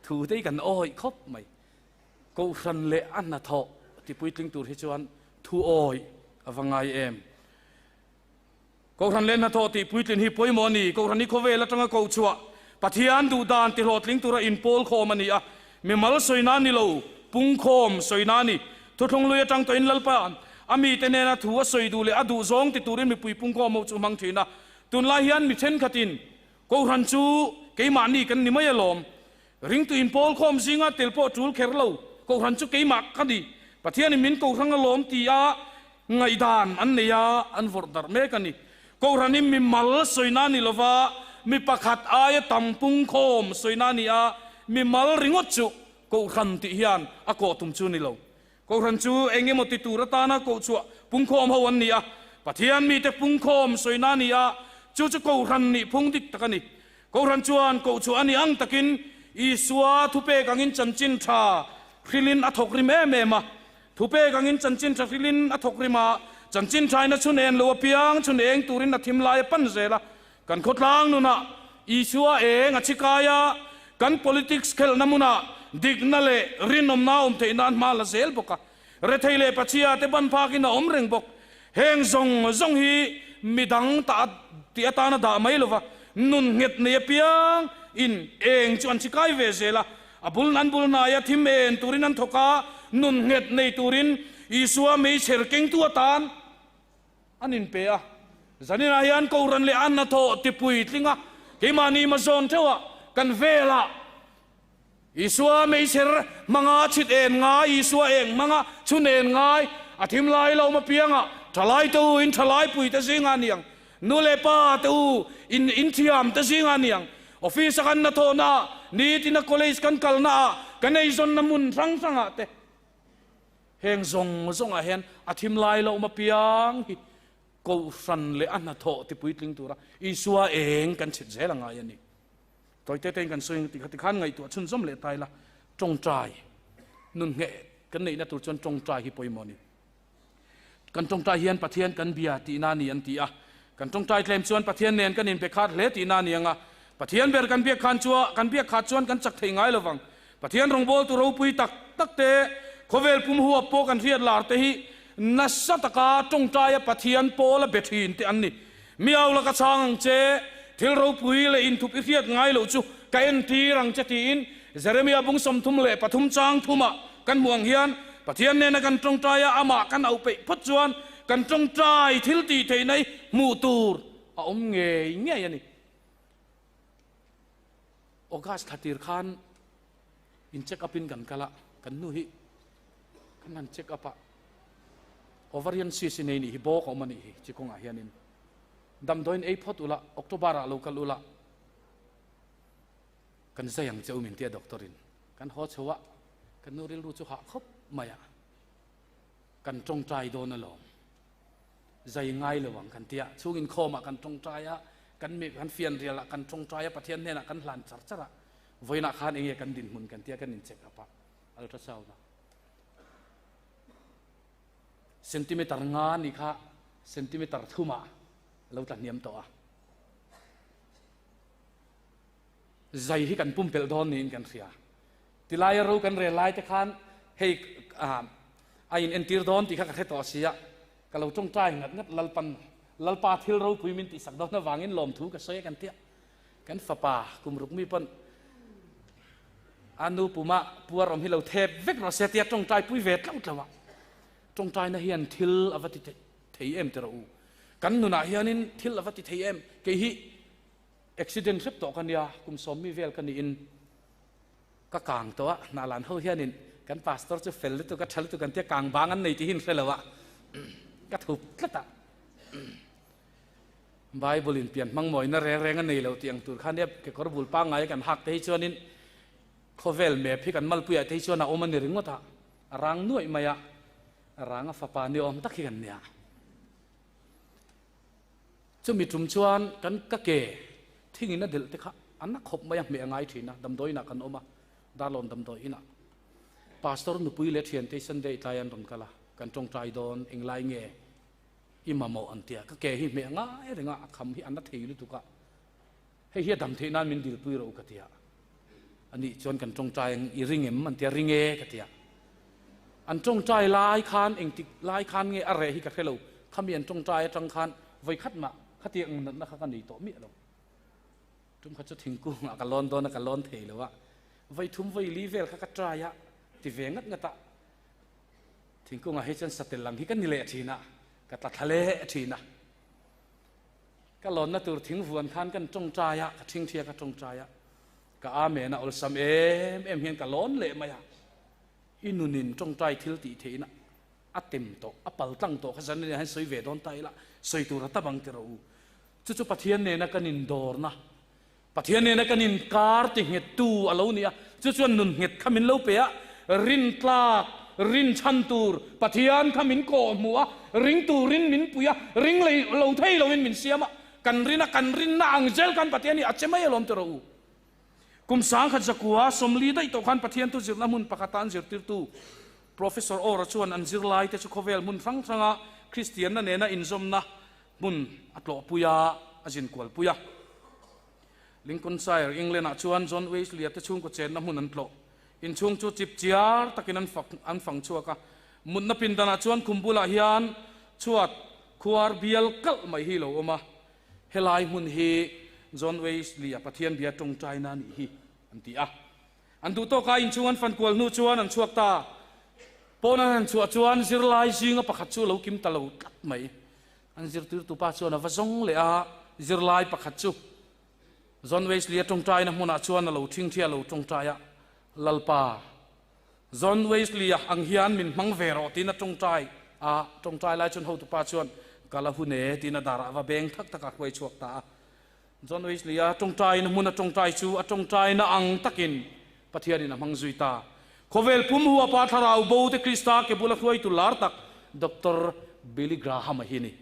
thu te hi kan awih khawp mai. Kohhran leh a hnathawh ti puitling tur hi chuan thu awih a va ngai em. Kohhran leh hnathawh tih puitlin hi pawimawh a ni. Kohhran hi khawvel atanga koh chhuah Pathian duh dan ti hlawhtling tura inpawl khawm a ni a, mimal sawina ni lo, pungkhawm sawina a ni. Thuthlung lui atang tawhin Lalpa a mite nena thu a sawi duh leh a duh zawng ti turin mipui pungkhawm ho chu hmang thin a. Tunlai hian mi thenkhatin Kohhran chu keimahni kan ni mai alawm. Ringtu inpawl khawm zinga tel pawh tul kher lo, Kohhran chu keimah ka ni, Pathianin min Kohhrang alawm tia ngaihdan an nei a, an vawrh darh mek a ni. Kohhranin mi mal sawina ni lova mi pakhat aia tam pungkhawm sawina a ni a, mi mal ringawt chu Kohhran tih hian a kawh tum chu ni lo. Kohhran chu eng emaw ti tur atana koh chhuah pungkhawm ho an ni a, Pathian mite pungkhawm sawina a ni a, chu chu Kohhran nih phung dik tak a ni. Kohhran chuan koh chhuah a ni ang takin Isua thupek angin chanchin tha hrilin a thawk rim em em a. Thupek angin chanchin tha hrilin a thawk rim a, chanchin thaina chhun en lo apiang chhun eng turin a thim lai a pan zel a. Kan khawtlang nunah Isua eng a chhi kai a, Kan politics khelhna hmunah dikna leh rinawmna a awm theih nan hma la zel bawk a. Rethei leh pachia te ban phakin a awm reng bawk. Heng zawng zawng hi midang ta tih atana dah mai lova nun nghet nei apiang in eng chu an chi kai ve zel a. A bul an bul hnaia thim en turin an thawk a, nun nghet nei turin Isua meichher kengtu atan an inpe a. Zaninah hian Kohhran leh an hnathawh tipui tlinga keimahni hmazawn theuhah kan velah Isua meichher hmanga chhit en ngai, Isua eng hmanga chhun en ngai, a thim lai lo awm apiangah thalai te u in thalai pui te zingah a ni ang, nu leh pa te u in inthiam te zingah a ni ang, office a kan hnathawhna ah, nitina college kan kalna ah, kan eizawnna hmun hrang hrangah te heng zawng zawngah hian a thim lai lo awm apiang hi Kohhran leh a hnathawh tipuitling tura Isua eng kan chhit zel a ngai a ni. Tawite tein kan sawi ang tih kha tikhan ngaihtuah chhunzawm leh ta ila, tawngtai nun ngheh kan neihna tur chuan tawngtai hi pawimawh a ni. Kan tawngtai hian Pathian kan bia tihna a ni an ti a, kan tawngtai tlem chuan Pathian nen kan inbe khat hle tihna a ni ang a, Pathian ber kan biak khan chua kan biak khat chuan kan chak thei ngai lo vang. Pathian rawngbawltu ropui tak tak te, khawvel pum huap pawh kan hriat lar te hi nasa taka tawngtaia Pathian pawla be thin te an ni. Miau la ka chhang ang che, thil ropui leh inthup i hriat ngai loh chu ka entir ang che tiin Jeremia bung 33 chang thumah kan hmuh ang hian Pathian nena kan tawngtaia amah kan auh peih phawt chuan kan tawngtai thil tih theihna hi hmuh tur a awm ngei ngei a ni. August thla tir khan in check up in kan kal a, kan nu hi kan han check up a, ovarian cyst i nei nih hi bawk a awm a nih hi chi kawngah hianin damdawiin ei phawt ula October ah lo kal ula kan zai ang che u min tia doctor in kan haw chho a, kan nu rilru chu hah khawp mai a, kan tawngtai dawn alawm. Zai ngai lo ang kan ti a, chhung inkhawmah kan tawngtai a, kan mi kan fianrialah kan tawngtai a, Pathian hnenah kan hlan char char a, vawiinah khan enge kan dinhmun kan ti a, kan in check up a, ultrasound a centimeter nga ni kha centimeter thumah lo tla hniam tawh a, zai hi kan pumpelh dawn niin kan hria. Tilaia ro kan rel lai te khan hei a in entir dawn tih kha ka hre tawh si a, ka lo tawngtai ngat ngat Lalpan Lalpa thil ropui min tihsak dawn avangin lawmthu ka sawi a kan tia. Kan fapa kum ruk mi pawn a nu puma puar awm hi lo thep vek rawh se tia tawngtai pui ve tlauh tlauh a. Tawngtaina hian thil a va ti thei em ti rawh u. Kan nunah hianin thil a va ti thei em. Kei hi accident hrep tawh ka nia, kum sawmmi vel ka niin Ka kang tawh a, Hnalan ho hianin kan pastor chu fel lutuk a, tha lutuk an tia kang bang an nei tih hi an hre lo a, ka thup tlat a. Bible in pian hmang mawina reng reng a nei lo tih ang tur kha nia kekawr bul pangngai a kan hak te hi chuanin khawvel map hi kan malpuiah te hi chuan a awm a ni ringawt a, a rang nuaih mai a, a rang a fapa ni awm tak hi kan nia. Chumi tum chuan kan ka ke thingin a delh te kha a na khawp mai a, hmeh a ngai thin a, damdawiinah kan awm a, Darlawn damdawiinah. Pastor nupui leh thiante Sunday tlai an rawn kal a, kan tawngtai dawn, englai nge i mamawh an ti a, ka ke hi hmeh a ngai reng a, a kham hi a na thei lutuk a, hei hi a dam theih nan min dilpui rawh u ka ti a, anih chuan kan tawngtai ang i ring em an ti a, ring e ka ti a. An tawngtai lai khan engtik lai khan nge a reh hi ka hre lo, khami an tawngtai atang khan vawikhat mah khatiang ang natna kha ka nei tawh miah lo. Tum kha chu thingkungah ka lawn dawn a ka lawn thei lo a, vawithum vawili vel kha ka try a ti ve ngat ngat a, thingkungah hi chuan satel ang hi ka ni leh thin a, ka tla thla leh thin a. Ka lawnna tur thingvuan khan kan tawngtai a, ka thingthia ka tawngtai a, ka amen a awlsam em em hian ka lawn leh mai a. I nunin tawngtai thil tih theihna a tem tawh, a pal tlang tawh kha zan ania hian sawi ve dawn ta ila, sawi tur a tam ang ti rawh u. Chu chu Pathian nena kan indawrna, Pathian nena kan inkar ti nghettu a lo ni a, chu chuan nun nghet kha min lo pe a, rintlak, rinchhan tur Pathian kha min kawh hmuh a, ring turin min pui a, ring lei lo thei loin min siam a, kan rin a, kan rinna ang zel khan Pathian hi a che mai alawm ti rawh u. Kum 10,000 sawmli daih tawh khan Pathian thu zirna hmun pakhata an zirtirtu Professor Ora chuan an zirlaite chu khawvel hmun hrang hranga Kristianna nena inzawmna hmun a tlawhpui a, a zinkualpui a. Lincolnshire, England-ah chuan John Wesley-a te chhungkaw chenna hmun an tlawh. Inchhung chu chip chiar takin an fak an fang chhuak a. Mutna pindanah chuan khum bulah hian chhuat khuar bial kalh mai hi lo awm a. Helai hmun hi John Wesley-a Pathian bia tawngtaina a nih hi an ti a. An duh tawka inchhung an fan kual hnu chuan an chhuak ta. Pawn an han chhuah chuan zirlai zinga pakhat chu a lo kim ta lo tlat mai. An zirtirtu pa chuan a va zawng leh a, zirlai pakhat chu John Wesley-a tawngtaina hmunah chuan a lo thingthi a lo tawngtai a, Lalpa, John Wesley-a ang hian min hmang ve rawh tiin a tawngtai a, tawngtai lai chuan hotupa chuan Ka la hun e tiin a darah a va beng thak tak a, hruai chhuak ta a. John Wesley-a tawngtaina hmuna tawngtai chu a tawngtaina ang takin Pathianin a hmang zui ta. Khawvel pum huapa thlarau bo te Krista ke bula hruaitu lar tak Doctor Billy Graham-a hi a ni.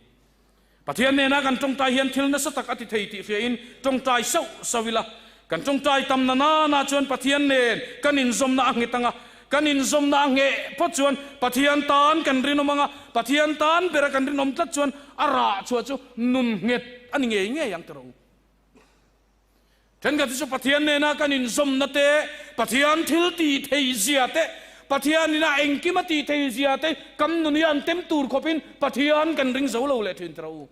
Pathian nena kan tawngtai hian thil nasa tak a ti thei tih hriain tawngtai sauh sauh ila, kan tawngtai tam na nana chuan Pathian nen kan inzawmna a nghet ang a, kan inzawmna a ngheh phawt chuan Pathian tan kan rinawm ang a, Pathian tan bera kan rinawm tlat chuan a rah chhuah chu nun nghet a ni ngei ngei ang tiraw u. Thenkhat hi chu Pathian nena kan inzawmna te, Pathian thil tih thei zia te, Pathian ina engkim a tih thei zia te kan nun hi an tem tur khawpin Pathian kan ring zo lo leh thin tiraw u.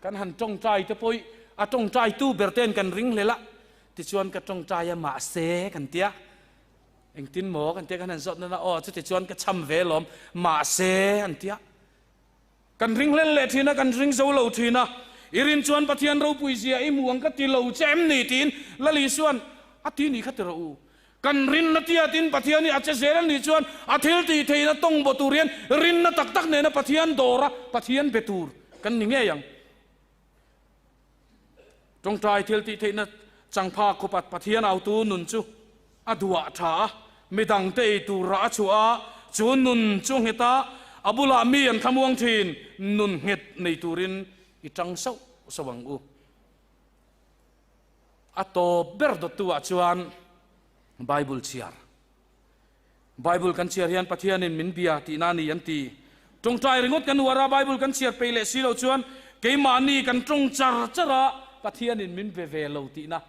Kan han tawngtai te pawh a tawngtaitu ber ten kan ring hlel a, tichuan ka tawngtai a mahse kan tia, engtin maw kan tia kan han zawt nana aw chutichuan ka cham ve lawm mahse an tia. Kan ring hlel leh thin a, kan ring zo lo thin a. I rin chuan Pathian ropui zia i hmu ang ka ti lo che em ni? tiin Lal Isua'n a ti ni kha ti rawh u. Kan rinna tiatin Pathian hi a che zel a nih chuan a thil tih theihna tawng baw tur hian rinna tak tak nena Pathian dawra Pathian be tur kan ni ngei ang. Tawngtai thil tih theihna changpha khawpat Pathian autu nun chu a duah tha a, midangte ei tur rah a chhuah a, chu nun chu nghet a, a bulah mi an thlamuang thin, nun nghet nei turin i tang sauh sauh ang u. A tawp ber dawttu ah chuan Bible chhiar. Bible kan chhiar hian Pathianin min bia tihna a ni an ti. Tawngtai ringawt kan uar a, Bible kan chhiar peih leh si loh chuan keimahni kan tawng char char a, Pathianin min be ve lo tihna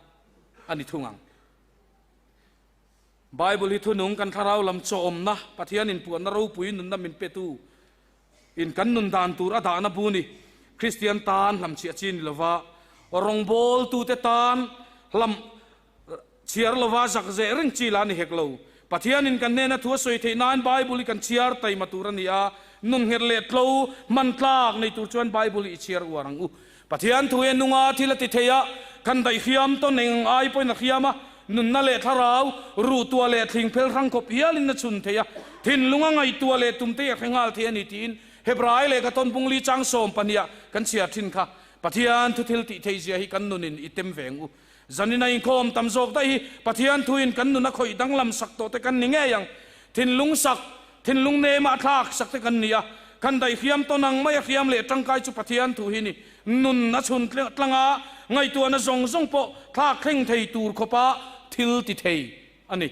a ni thung ang. Bible hi thunung kan thlarau lam chawmna, Pathianin puanna ropui nunna min petu in kan nun dan tur a dahna bu ni. Kristian tan hlamchhiah chi ni lova, rawngbawltute tan hlam Chhiar lova zak zeh reng chi la ni hek lo. Pathianin kan hnena thu a sawi theih nain Bible hi kan chhiar taima tur a ni a, nun nghet leh tlo, hman tlak nei tur chuan Bible hi i chhiar uar ang u. Pathian thu hi a nunga thil a ti thei a, kan daih hriam tawn eng ang ai pawhin a hriam a, nunna leh thlarau, ruhtuah leh thling phel hrang khawp hialin a chhun thei a, thinlunga ngaihtuah leh tumte hi a hre nghal thei a ni tiin Hebrai lehkha tawnbung li chang 12 ah kan chhiar thin kha. Pathian thu thil tih theih zia hi kan nunin i tem ve ang u. Zanin a inkhawm tam zawk daih hi Pathian thuin kan nun a khawih danglam sak tawh te kan ni ngei ang. Thinlung sak, thinlung nema a thlak sak te kan ni a. Kan daih hriam tawn ang mai a hriam leh tangkai chu Pathian thu hi ni. Nun a chhun tlang a, ngaihtuahna zawng zawng pawh thlak thleng thei tur khawpa thil ti thei a ni.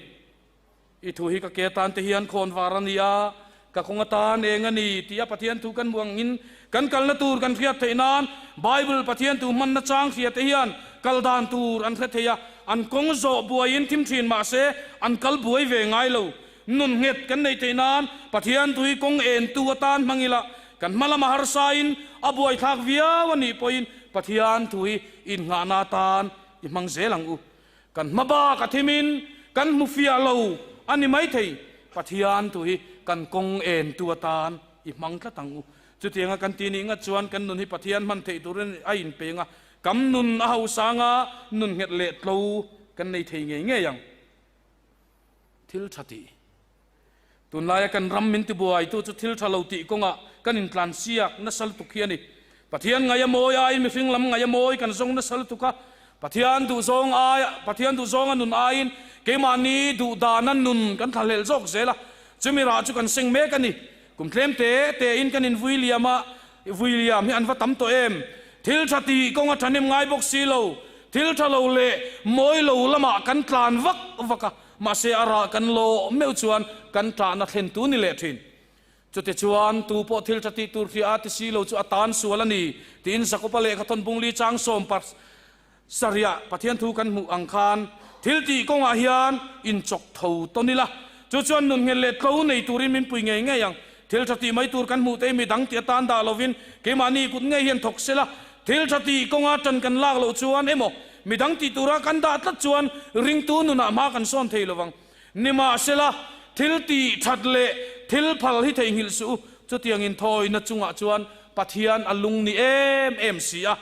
I thu hi ka ke atan te hian khawn var a ni a, ka kawng atan eng a ni tia Pathian thu kan hmuh angin kan kalna tur kan hriat theih nan Bible Pathian thu hmanna chang hria te hian kal dan tur an hre thei a, an kawng zawh buaiin thim thin mah se an kal buai ve ngai lo. Nun nghet kan neih theih nan Pathian thu hi kawng entu atan hmang ila kan hma lama harsain a buaithlak viau a nih pawhin Pathian thu hi innghahna atan i hmang zel ang u. Kan hma bak a thimin kan hmu fiah lo a ni maithei. Pathian tu hi kan kawng entu atan i hmang tlat ang u. Chutianga kan ti nih ngat chuan kan nun hi Pathian hman theih turin a inpeng a, kam nun a hausanga nun nghet leh tlo kan nei thei ngei ngei ang. Thil tha tih. Tunlaia kan ram min tibuaitu chu thil tha lo tih kawngah kan intlansiak nasa lutuk hi a ni. Pathian ngaih a mawi aiin mihring lam ngaih a mawi kan zawng nasa lutuk a. Pathian duhzawng aia Pathian duhzawnga nun aiin keimahni duhdana nun kan thlahlel zawk zel a. Chumi rah chu kan seng mek a ni. Kum tlem te tein kan invui liam a, vui liam hi an va tam tawh em? Thil tha tih kawnga thahnem ngai bawk si lo, thil tha lo leh mawi lo lamah kan tlan vak vak a. Mahse a rah kan lawh meuh chuan kan ṭahna thlen tu ni leh ṭhin. Chutichuan, tu pawh thil ṭha tih tur hria a ti si lo chu a tan sual a ni, tiin Jakoba lehkha thawn bungli chang sawm par. Sarihah Pathian thu kan hmuh ang khan thil tih kawngah hian inchawk tho tawn ila, chu chuan nun nghet leh tlo nei turin min pui ngei ngei ang. Thil tha tih mai tur kan hmuh te mi dang tih atan dah lovin keimahni kut ngei hian thawk sela, thil tha tih kawnga tan kan lak loh chuan emaw mi dang tih tura kan dah tlat chuan ringtu nunah hma kan sawn thei lovang. Nimahsela, thil tih that leh thil phal hi theihnghilh suh u, chutiangin thawina chungah chuan Pathian a lung ni em em si a.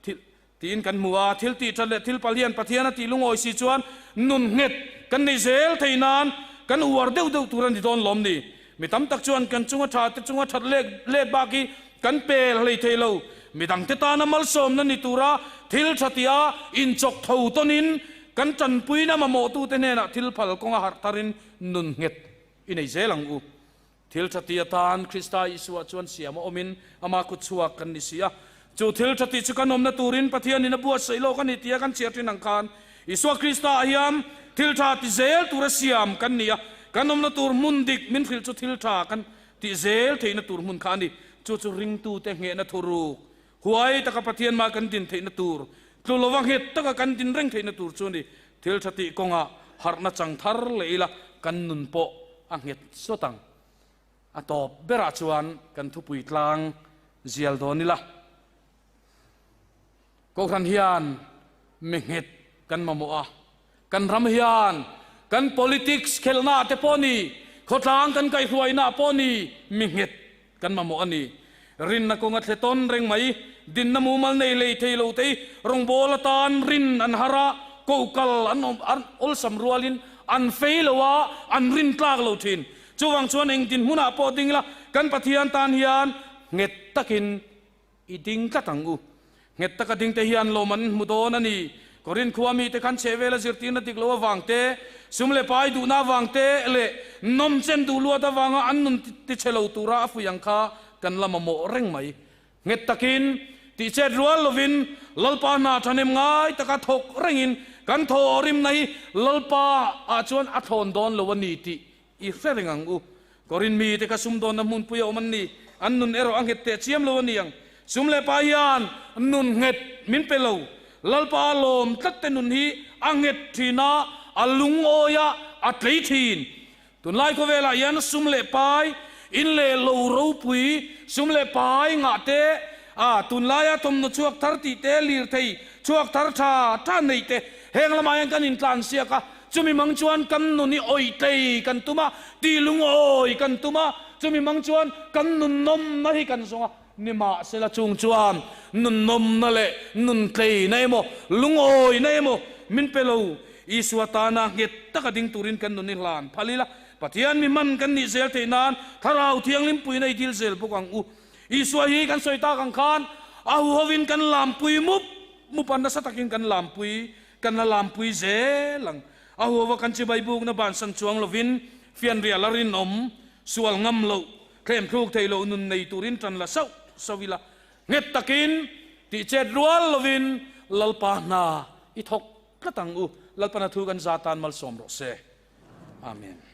Thil tiin kan hmu a, thil tih that leh thil pal hian Pathian a tih lungawi si chuan nun nghet kan nei zel thei nan kan uar deuh deuh tur a ni dawn lawm ni. Mi tam tak chuan kan chunga tha te chunga that lek let bak hi kan pel hlei thei lo. Mi dangte tana malsawmna ni tura thil tha tia inchawk tho tawnin kan tanpuina mamawhtute hnenah thil phal kawnga harh tharin nun nghet i nei zel ang u. Thil tha ti atan Krista Isua chuan siam a awmin ama kut chhuak kan ni si a. Chu thil tha tih chu kan awmna turin Pathianin a buatsaih lawk a ni tia kan chhiar thin ang khan Isua Krista ah hian thil tha ti zel tura siam kan ni a. Kan awmna tur hmun dik min hrilh chu thil tha kan tih zel theihna tur hmun kha a ni. Chu chu ringtute nghehna thuruk huai taka Pathian mah kan din theihna tur, tlu lova nghet taka kan din reng theihna tur chu a ni. Thil tha tih kawngah harhna chang thar leh ila kan nun pawh a nghet sawt ang. A tawp berah chuan kan thupui tlang zial dawn ila. Kohhran hian mi nghet kan mamawh a, kan ram hian kan politics khelhnaah te pawh ni, khawtlang kan kaihhruainaah pawh ni mi nghet kan mamawh a ni. Rinna kawnga thle tawn reng mai, dinna mumal nei lei thei lo te hi rawngbâwl atan rin an har a, koh kal an awm an awlsam rualin an fei lo a, an rin tlak lo thin. Chuvang chuan eng dinhmunah pawh ding ila, kan Pathian tan hian nghet takin i ding tlat ang u. Nghet taka dingte hian lawm an hmu dawn a ni. Korinth khua mite khan chhehvela zirtirna dik lo avang te, sum leh pai duhna avang te leh nawmchen duh luat avanga an nun tichhe lo tura a fuih ang kha kan la mamawh reng mai. Nghet takin, tihchet rual lovin Lalpa hna thahnem ngai taka thawk rengin kan thawhrimna hi Lalpa ah chuan a thlawn dawn lo a ni tih I hre reng ang u. Korin mite kha sumdawnna hmunpui a awm an ni. An nun erawh a nghet teh chiam lo a ni ang. Sum leh pa hian nun nghet min pe lo. Lalpa lawm tlat te nun hi a nghet thin a, a lungawi a, a tlei thin. Tunlai khawvelah hian sum leh pai, in leh lo ropui, sum leh pai ngah te, a tunlaia thawmhnaw chhuak thar tih te, lirthei chhuak thar tha tha neih te, heng lamah hian kan intlansiak a. Chumi mang chuan kan nun hi awih tlei kan tum a, tih lungawi kan tum a, chumi mang chuan kan nunnawmna hi kan zawng a, nimahsela chung chuan nunnawmna leh nun tleina emaw, lungawina emaw min pe lo. Isua tana nghet taka ding turin kan nun hi hlan phal ila, Pathian mi hman kan nih zel theih nan Thlarau Thianghlim puina i dil zel bawk ang u. Isua hi kan sawi tak ang khan a huhovin kan lampui mup mup a, nasa takin kan lampui Kan la lampui zel ang. A huava kan chibai bukna bansan chuang lovin fianrial a rinawm, sual ngam loh, thlem thluk thei loh nun nei turin tan la sauh sauh ila. Nghet takin, tih chet rual lovin Lalpa hna i thawk tlat ang u. Lalpana thu kan za tan malsawm rawh se. Amen.